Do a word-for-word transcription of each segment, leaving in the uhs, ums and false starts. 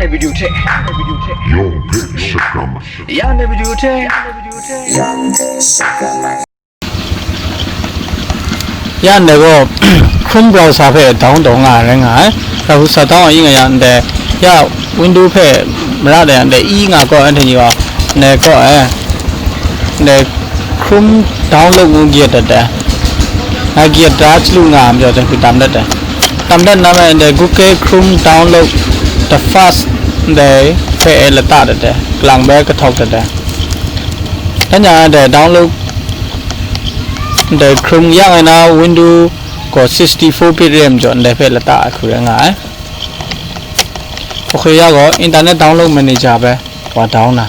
Video check. Video check. Yo, big shakam. Ya ne video check. Yandegaw Chrome browser hpe down taw nga rai nga ai. Browser down a ing a yang de, ya window hpe mara de yang de, i nga kaw ai hte ni gaw, ne kaw ai. De Chrome download ngu gyet dat de. Nga gyet da chlu nga am jaw de hku tam dat de. Tam dat na me de Google Chrome download the first de hpe e lata dat de. Kalang bai kahtawk dat de. Dan yang de download de Chrome yang ai na window gaw sixty-four bit re ai majaw ndai hpe lata ai hku rai nga ai. Ok, ya gaw internet download manager bai wa down na.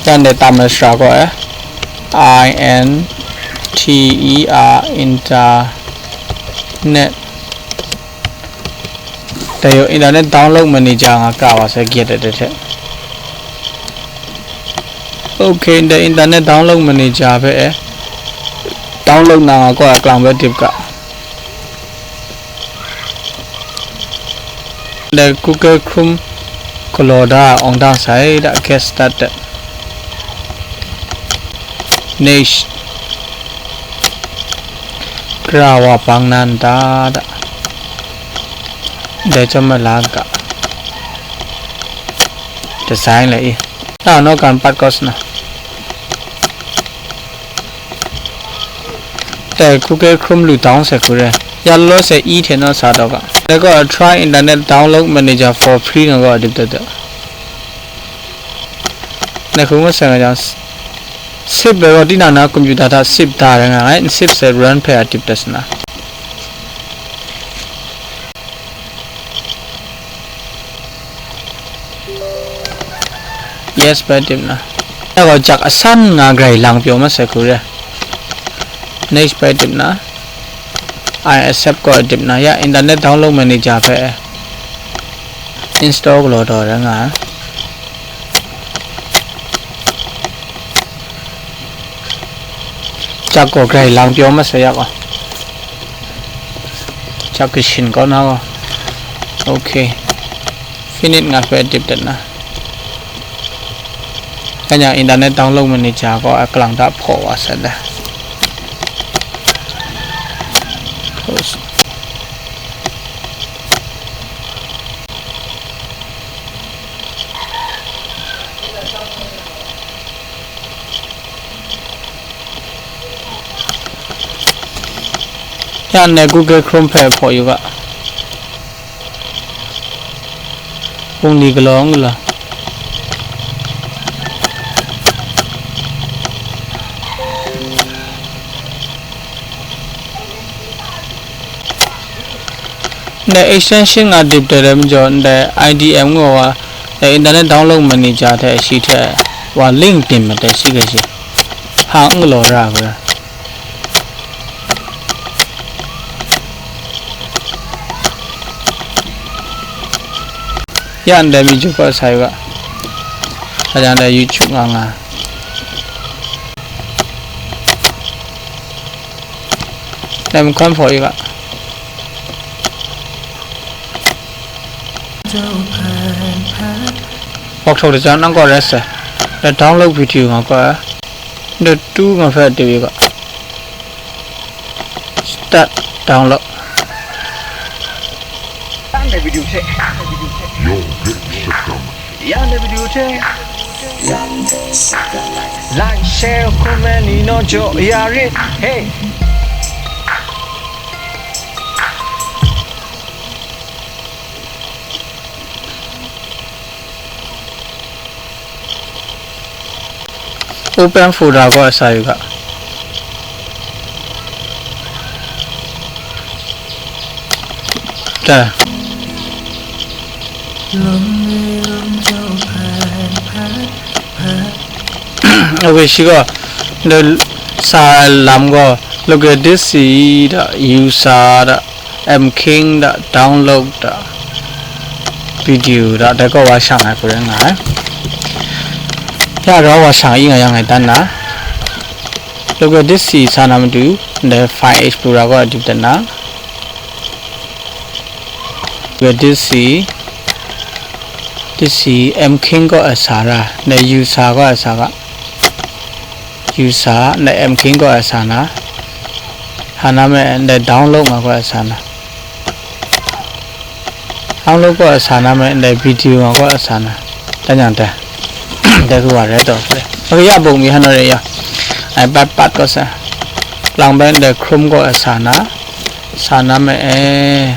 Yan de tam ai sara gaw ai. I N T E R internet. Dai yawng internet download manager nga ka wa sai gyet ai hte. Ok, ndai internet download manager hpe e download na nga kaw ai kalang bai dip ga. Ndai Google Chrome galaw da awng dang sai da, get started. Niche. Gara wa bang na n ta da. Dai chyawm ai la n ga. Design le i. Na naw kan pat kaw sa na. Dai Google Chrome lu down sai hku re. Ya law law sai i hte naw sa taw ga. Dai gaw try internet download manager for free nga gaw dip dat dat. Nai hku ngut sai nga jang, save bai gaw tinang na computer hta save da rai nga ai, n save sai run hpe a dip dat sa na. Yes bai dip na. Ya gaw jak asan nga grai lang pyaw mat sai hku re. Next bai dip na. I accept gaw dip na, ya internet download manager hpe install galaw taw rai nga ai. Jak gaw grai lang pyaw mat sai ya gaw. Jak kashin kau na gaw. Ok. Finish nga hpe dip dat na. Kanya internet download manager gaw a kalang ta hpaw wa sat da. Close. Ya ne Google Chrome hpe hpaw yu ga. Bungli galaw n galaw. Ndai extension nga dip dat ai majaw, ndai I D M ngu wa, ndai internet download manager hte shi hte wa link tim mat ai shi ga shi. Hang n galaw ra ga. Ya ndai mi ju gaw sai ga. Ajan dai YouTube nga nga. Dai makam hpaw i ga. Wak thok de jan nang gaw rest ai. Dai download video nga gaw. Dai tu nga hpe de i ga. Start download. Yan ne video check. Yo, big shakam. Yan ne video check. Like, share, comment, ni no jo, ya rit. Hey. Open folder gaw a sa yu ga. Ta. Ok, shi gaw, the sa lam gaw, look at this, da, user, da. M King da, download da, video da, dai gaw wa shang ai hku rai nga ai. Ya rau wa shang i nga yang ngai dan na. Look at this, sa na matu, ndai File Explorer gaw dip dan na. Look at this, Isi M King kaw a sa ra, ndai user kaw a sa ga. User, ndai M King kaw a sa na. Hana me, ndai download nga kaw a sa na. Download kaw a sa na me, ndai video nga kaw a sa na. Dan yang dai. Dai kaw wa rai taw se. Okay, ya bung mi hana re ya. Ai pat pat kaw sa. Lang bai ndai Chrome kaw a sa na. Sa na me, eh.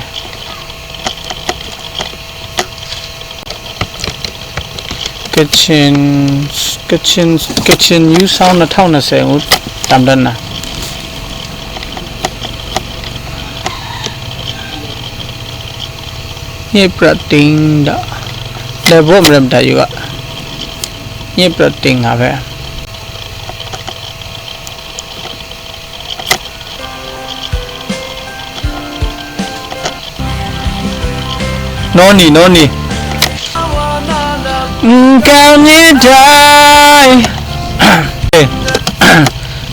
Kachin, Kachin, Kachin U sound na thau na se ngu tam dan na. Nye prat ting da. Dai bo mrem da yu ga. Nye prat ting nga be. Noni, noni. Nkau ni dai. Eh,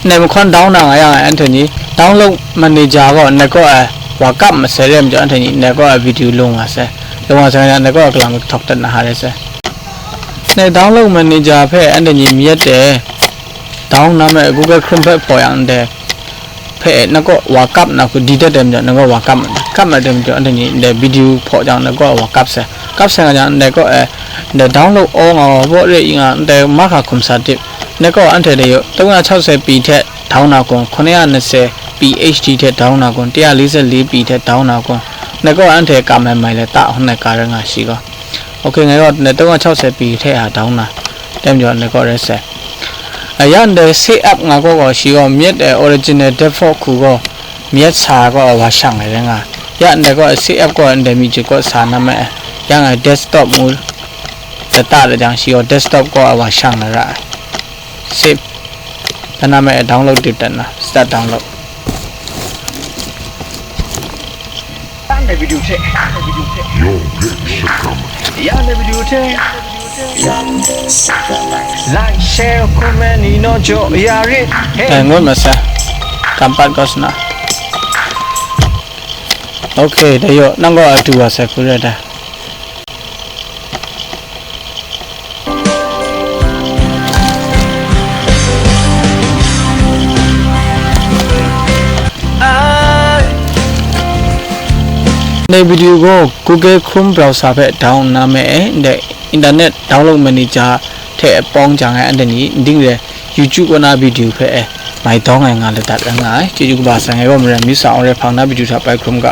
ndai mahkawn down na nga yang ai, Anthony. Download manager gaw ndai kaw ai wa kap masai re majaw, Anthony, ndai kaw ai video lung nga sai. Lung nga sai nga, ndai kaw ai kalang htawk dat na ha re sai. Ndai download manager hpe Anthony myit e. Down na me Google Chrome hpe hpaw yang ndai hpe na kaw wa kap na hku di dat dem jang, na kaw wa kap ma, kap ma dem jang, ndai ni ndai video hpaw jang, na kaw wa kap sai, kap sai nga jang, ndai kaw e, ndai download aw nga wa baw re i nga, ndai mahka hkum sa dip, na kaw anhte de yaw, tawng ya chau sai pyi hte down na kun, hkun ya na sai pyi H D hte down na kun, taya li sai li pyi hte down na kun, na kaw anhte kam ai mai le ta, hun ai ka ra nga shi gaw. Ok, ngai gaw ndai tawng a chau sai pyi hte a dang na, tem jaw ndai kaw rai sai. A ya ndai save up nga kaw gaw shi gaw myit ai original default hku gaw myit sa gaw a wa shang ai rai nga. Ya ndai kaw save up gaw ndai mi jut kaw sa na ma ai. Ya ngai desktop ngu lata da jang shi gaw desktop gaw a wa shang na ra ai. Save. Dana me download dip dat na, start download. Tang de video hte, tang de video hte. Yo, Vic Shakam. Ya de video hte. Like, share, comment, ni no jo, ya rit. Hey. Dai ngut ma sa. Kampat kaw sa na. Ok, dai yaw, nang gaw a du wa sai hku rai dai. Ndai video gaw Google Chrome browser hpe down na me ai, ndai internet download manager hte pawng jang ai anhte ni, ndai rai YouTube kaw na video hpe e mai dawng ai nga ladat rai nga ai. Chyeju kaba sai, ngai gaw Maren Misa Awng Rai Hpang na video hta bai hkrum ga.